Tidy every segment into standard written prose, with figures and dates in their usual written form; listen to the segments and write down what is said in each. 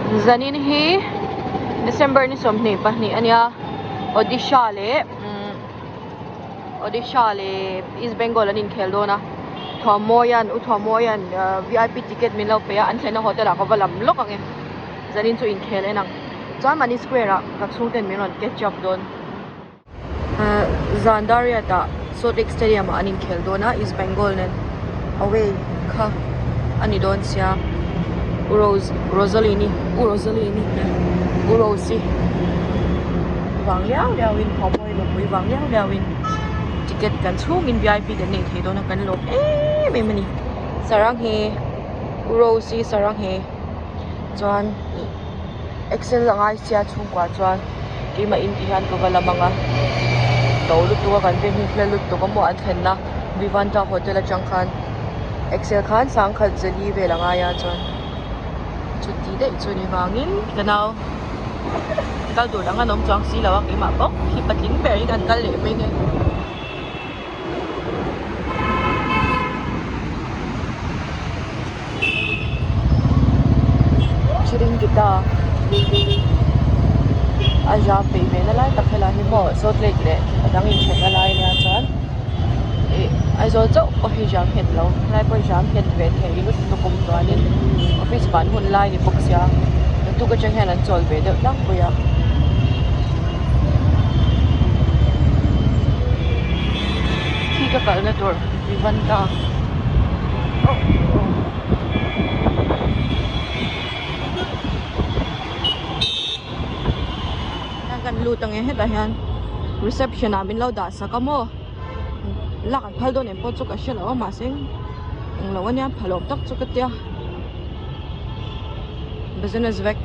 Zanin hi December ni 22 a nia Odisha leh umm Odisha leh East Bengal an inkhel dawn a Thuammawia'n u Thuammawia'n vip ticket min lo pe a an thlenna hotel ah ka va lam lawk ang e zanin chu inkhel en ang chuan mahni square ah ka chhungten min rawn catch up dawn. Zan Dariat ah Salt Lake Stadium ah an inkhel dawn a East Bengal nen away kha a ni dawn sia U Rose Rosaline-i U Rosaline-i U Rose-i vang liau liau in Thawmawi nupui vang liau liau in ticket kan chhungin vip kan nei thei dawn a kan lawm em em a ni sarang hi U Rose-i sarang hi chuan ih. Excel a ngai sia chhungkua chuan keimah in ti hian ka va lam ang a to lutuk a kan veng hi hla lutuk a maw an thlenna Vivanta hotel atang khan Excel khan sangkhat zali vel a ngai a chuan chuti daih chu ni vangin ka nau kal tur dang an awm chuang si lo a keimah bawk hi patling ber hi kan kal leh mai nge. Chiringita a zam peih ve na lai tak helai hi maw Salt Lake leh a dang inthenna lai ania chuan ih Aizawl chauh pawh hi jam nghet lo helai pawh hi jam nghet ve thei lutuk awm chuanin office ban hun lai ni bawk sia naktuk atang hian an chawl ve deuh tlangpui a. Khi ka kalna tur Vivanta. Kan lut ang e hetah hian reception ah min lo dah sak a maw lak an phal dawn em pawh chu ka hre lo a mahse englo ania phal awm tak chu ka tia business vek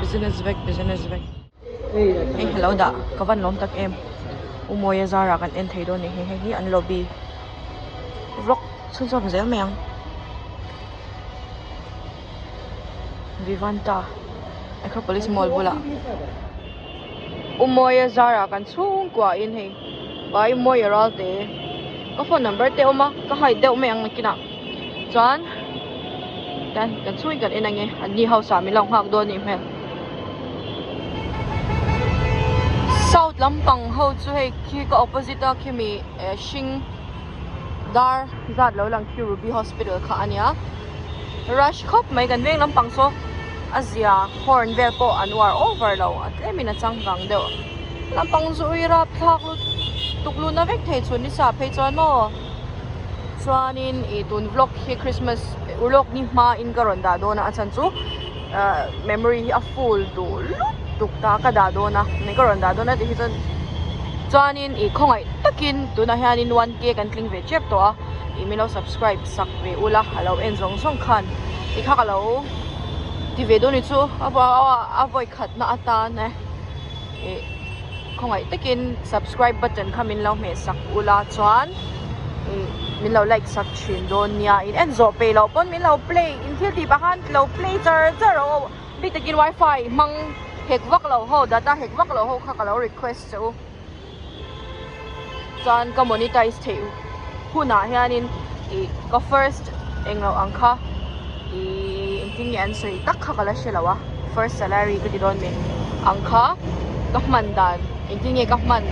business vek business vek. Hei hello dah ka van lawm tak em u Mawia zara kan en thei dawn a ni hei hi an lobby vlog chhunzawm zel mai ang Vivanta Acropolis mall bulah u Mawia zara kan chhungkua in hei vai Mawia Ralte ka phone number te a awm a ka hide deuh mai ang nakinah chuan kan kan chhungin kan en ang e an ni house ah min lo nghak dawn a nih hmel. South lampang ho chu hei khi ka opposite a khimi eh hring dar zat lo lang khi Ruby hospital kha a nia rush khawp mai kan veng lampang saw a zia horn vel pawh an uar over lo a tlemin a changkang deuh lampang chu ui rapthlak lutuk luna vek thei chhun nisa phei chuan maw chuanin ih tun vlog hi christmas ulawk ni hma in ka rawn dah dawn a a chhan chu. Ahh memory hi a full duh lutuk ta ka dah dawn a ni ka rawn dah dawn a ti hi chuan chuanin ih khawngaih takin tunah hianin one k kan tling ve tep tawh a ih min lo subscribe sak ve ula a lo en zawng zawng khan ti kha ka lo ti ve dawn ni chu a vawi khat na atan e ih khawngaih takin subscribe button kha min lo hmeh sak ula chuan ih min lo like sak thin dawn nia in en zawh peih loh pawn min lo play in thil tih pah khan lo play char char a aw bik takin wifi hmang hek vak lo ho data hek vak lo ho kha ka lo request che u chuan ka monetize theih hunah hianin ih ka first englo ang kha ih engtin nge an sawi tak kha ka la hre lo a first salary ka ti dawn mai ang kha ka hman dan engtin nge ka hman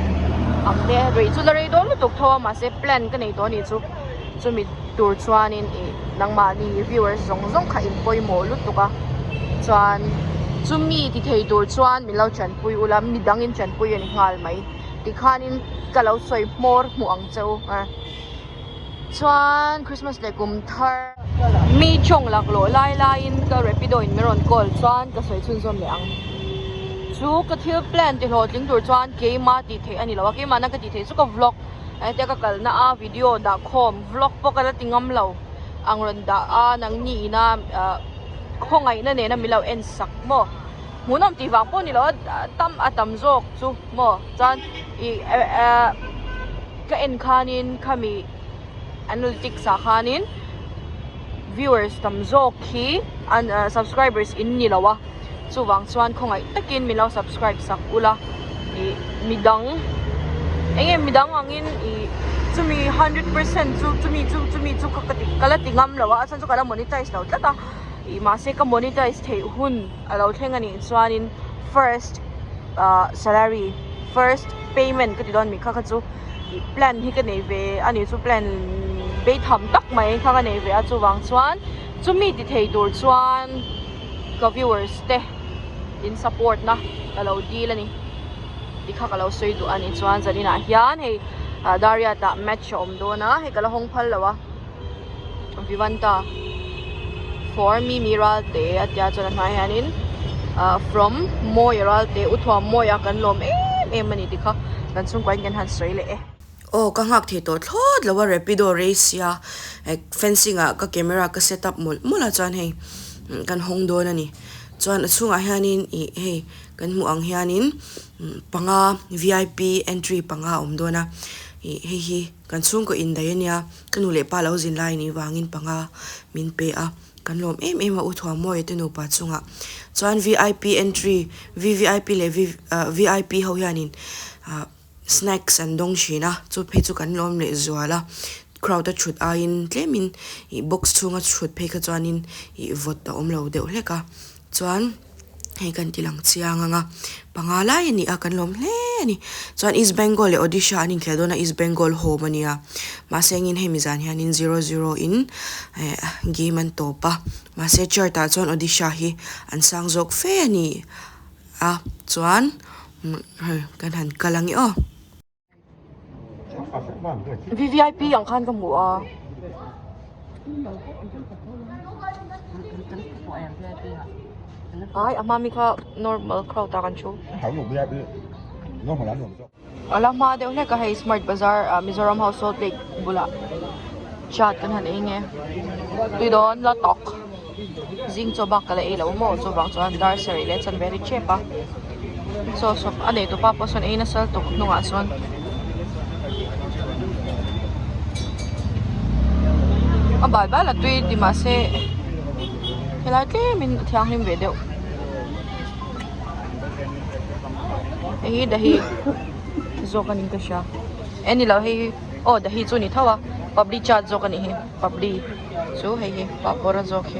ang te rei chu la rei dawn lutuk tho a mahse plan ka nei tawh a nih chu chumi tur chuanin ih nangmahni viewers zawng zawng kha in pawimawh lutuk a chuan chumi ti thei tur chuan min lo tanpui ula midang in tanpui a ni nghal mai tikhanin ka lo sawi hmawr hmuh ang che u a chuan Christmas leh kum thar mi chawng laklawh lai laiin ka rapido in min rawn call chuan ka sawi chhunzawm leh ang chu ka thil plan ti hlawhtling tur chuan keima tih theih a ni lo a keimahna ka tih theih chu ka vlog hetia ka kalna a video dah khawm vlog pawh ka la ti ngam lo ang rawn dah a nangni ina ah khawngaihna nena min lo en sak maw hmuhnawm tih vang pawh a ni lo a tam a tam zawk chu maw chuan ih eh ka en khanin khami analytics ah khanin viewers tam zawk hi an ah subscribers in ni lo a chuvang chuan khawngaih takin min lo subscribe sak ula ih midang eng nge midang angin ih chumi 100% chu chumi chu chumi chu ka ti ka la ti ngam lo a a chhan chu ka la monetize lo tlat a. Ih mahse ka monetize theih hun a lo thleng a nih chuanin first ah salary first payment ka ti dawn mi kha kha chu ih plan hi ka nei ve a nih chu plan beitham tak mai kha ka nei ve a chuvang chuan chumi ti thei tur chuan ka viewers te in support na ka lo dil a ni tih kha ka lo sawi duh a nih chuan zaninah hian hei ah Dariat ah match a awm dawn a hei ka la hawng phal lo a. Vivanta for Mimi Ralte a tia chuan a hnuaiah hianin ah from Mawia Ralte u thuam Mawia kan lawm em em a ni tih kha kan chhungkuain kan han sawi leh e. Aw ka nghak thei tawh thlawt lo a Rapido race a fencing ah ka camera ka set up mawlh mawlh a chuan hei kan hawng dawn a ni chuan a chhungah hianin ih hei kan hmuh ang hianin panga vip entry panga a awm dawn a ih hei hi. Kan chhungkaw indaih a nia, ka nu leh pa lo zin lai nih vangin panga min pe a, kan lawm em em a U Thuamawia te nupa chungah chuan vip entry, vvip leh vip ho hianin snacks an dawng thin a, chu phei chu kan lawm leh zual a, crowd a thut aiin tlemin ih box chhunga thut phei kha chuanin ih vawt a awm lo deuh hlek a, chuan. Hei kan ti lang chiang ang a, panga lai a ni a kan lawm hle a ni. Chuan East Bengal leh Odisha an inkhel dawn a, East Bengal home a nia. Mahse engin hemi zan hianin zero zero in eh game an tawp a, mahse chart ah chuan Odisha hi an sang zawk fe a ni a, chuan hei kan han kal ang e aw. Vvip ang khan ka hmu a. Ai a hma mi kha normal crowd ah kan thu. A la hma deuh hlek a hei smart bazar ah Mizoram household lake bulah chat kan han ei nge tui dawn la tawk zing chaw bak ka la ei lo maw chuvang chuan dar sarih leh chanve ri tep a chaw sawp a nei tupa pawh sawn ei nasa lutuk hnungah chuan a bal bal a tui ti mahse helai tlemin a thianghlim ve deuh hei hi dahi zawk a ni ka hria e ni lo hei hi aw dahi chu a ni tho a papri chaat zawk a nih hi papri. Chu hei hi papawr a zawk hi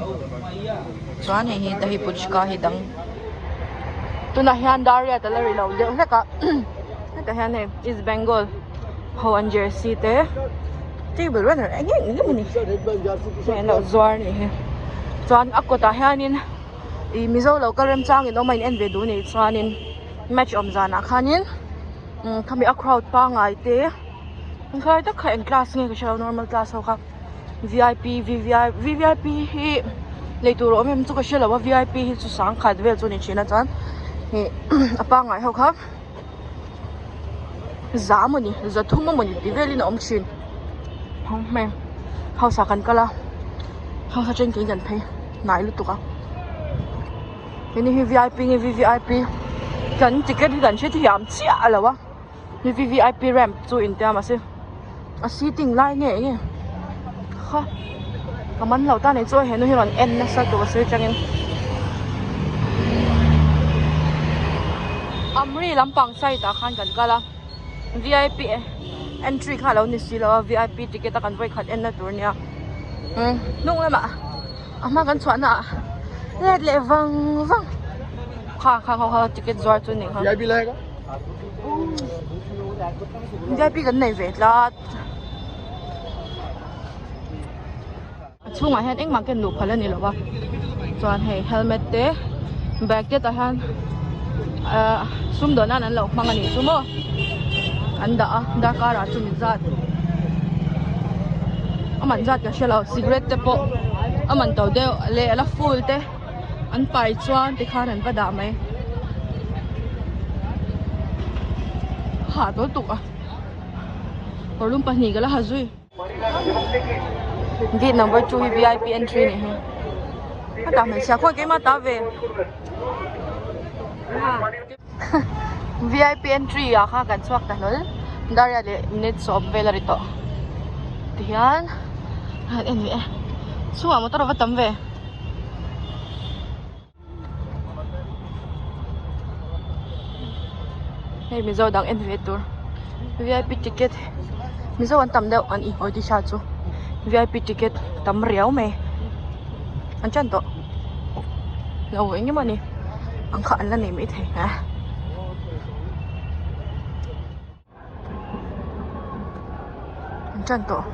chuan hei hi dahi puchka hi dang tunah hian dar riat a la ri lo deuh hlek a hetah hian hei east bengal ho an jersey te table runner eng eng eng emaw ni hei an lo zuar a nih hi chuan a kawtah hianin ih mizo lo kal remchang in awm a in en ve duh a nih chuanin match awm zanah khanin khami a crowd pangai te khalai tak kha eng class nge ka hrelo normal class ho kha. Vip vvip vvip hi lei tur a awm em chu ka hre lo a vip hi chu sangkhat vel chu a ni thin a chuan ih a pangngai ho kha za mawni za thum emawni tih velin a awm thin heng house ah kan kal a house atangin keini kan phei hnai lutuk a keini hi vip nge vvip kan ticket hi kan hre thiam chiah lo a. Hei vvip ramp chu intia mahse a seating lai nge enge kha ka man lo ta ni chu henu hi rawn en nasa tur a sir atangin amri lampang side ah khan kan kal a vip entry kha alo ni silo a vip ticket a kan vawi khat en na tur ania hnung lamah a hma kan chhuah na ah let leh vang vang kha kha kha ticket zuar chu ni kha. Vip kan nei ve tlat a chhungah hian engmah ken luh phal a ni lo a chuan hei helmet te bag te tah hian ahh sumdawn nan an lo hmang a nih chu maw an dah a darkar ah chumi zat a man zat ka hre lo cigarette te pawh a man to deuh leh a la full te. An pai chuan tikhan an va dah mai. Hah tawl tuk a. Kawrlum pahnih ka la ha zui. Gate number 2 hi VIP entry nih hi. A tah hmeichhia khawi keimah ta ve. VIP entry ah kha kan chhuak ta hlawl. Daria leh minute sawm vel a ri tawh. Tihian han en leh e. Chhungah motor a va tam ve. Hei mizo dang en ve tur vip ticket mizo an tam deuh an inhawi tih hriat chu vip ticket tam riau mai an ṭan tawh. Lo eng emaw ni ang kha an la nei maithei a. An tan tawh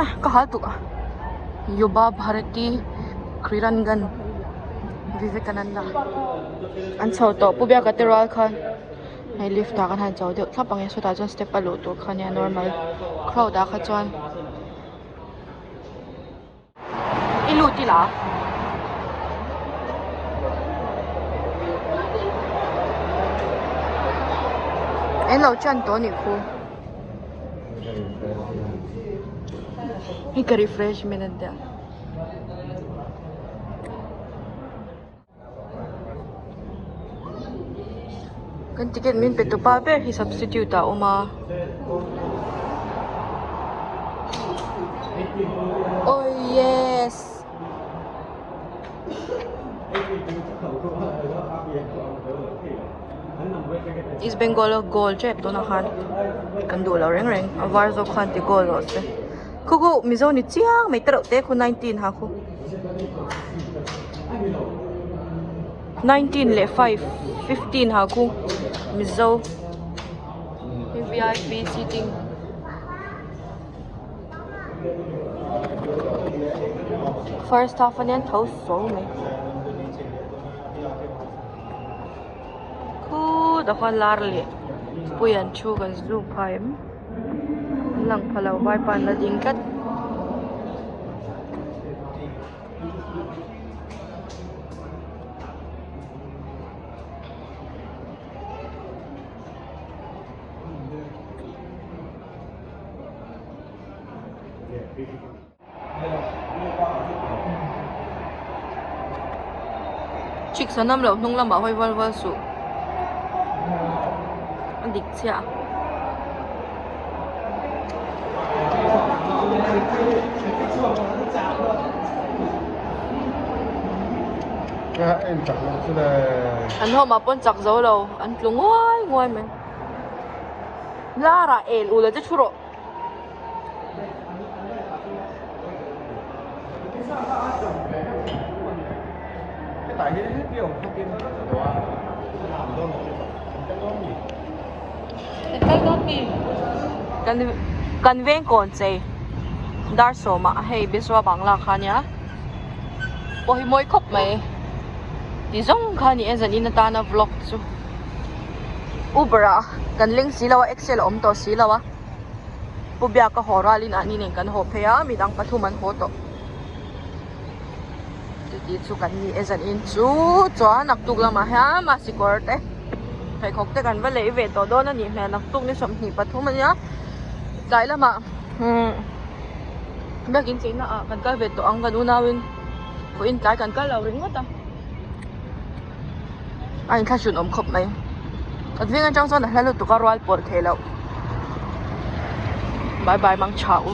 a ka hal tuk a Yuba Bharati Krirangan Vivekananda an chho tawh Pu Biaka te rual khan hei lift ah khan han chho deuh thlap ang e sawtah chuan step a luh tur kha ania normal crowd ah kha chuan. I lut ila. En lo chan tawh anih khu. Hei ka refreshment an tia. Kan ticket min pe tu pa ber hi substitute ah a awm a. Oh yes. East Bengal a goal tep tunah khan kan duh lo reng reng a var zawk khan ti goal rawh se khu khu Mizo ni chiang mai te reuh te khu 19 ha khu. 19 leh 5 15 ha khu Mizo V_I_P seating first half ania tho so mai khutah khuan lar leh pui an thu kan zoom phai em. An lang pha lo vaipa an la ding tlat. Chicks an awm loh hnung lamah hawi val val suh a dik chiah. An home ah pawn chak zo lo an tlu nguai nguai mai lar ah el ula che thu rawh. Kan veng kawn chei dar sawmah hei Biswa Bangla kha ania pawh hi mawi khawp mai ti zawng kha ni e zanin atana vlog chu Uber ah kan leng si lo a Excel a awm tawh si lo a. Pu Biaka haw ralin ah ni nen kan haw phei a midang pathum an haw tawh chuti chu kan ni e zanin chu chuan naktuk lamah hian mahse kawr te pheikhawk te kan va lei ve tawh dawn a nih hmel naktuk ni 23 a nia tlai lamah umm biakin cheina ah kan kal ve tawh ang kan unauin vawiin tlai kan kal lo ringawt a. A inthlahrun awm khawp mai kan veng atang chuan a hla lutuk a rual pawlh theih loh bye bye mang tha u.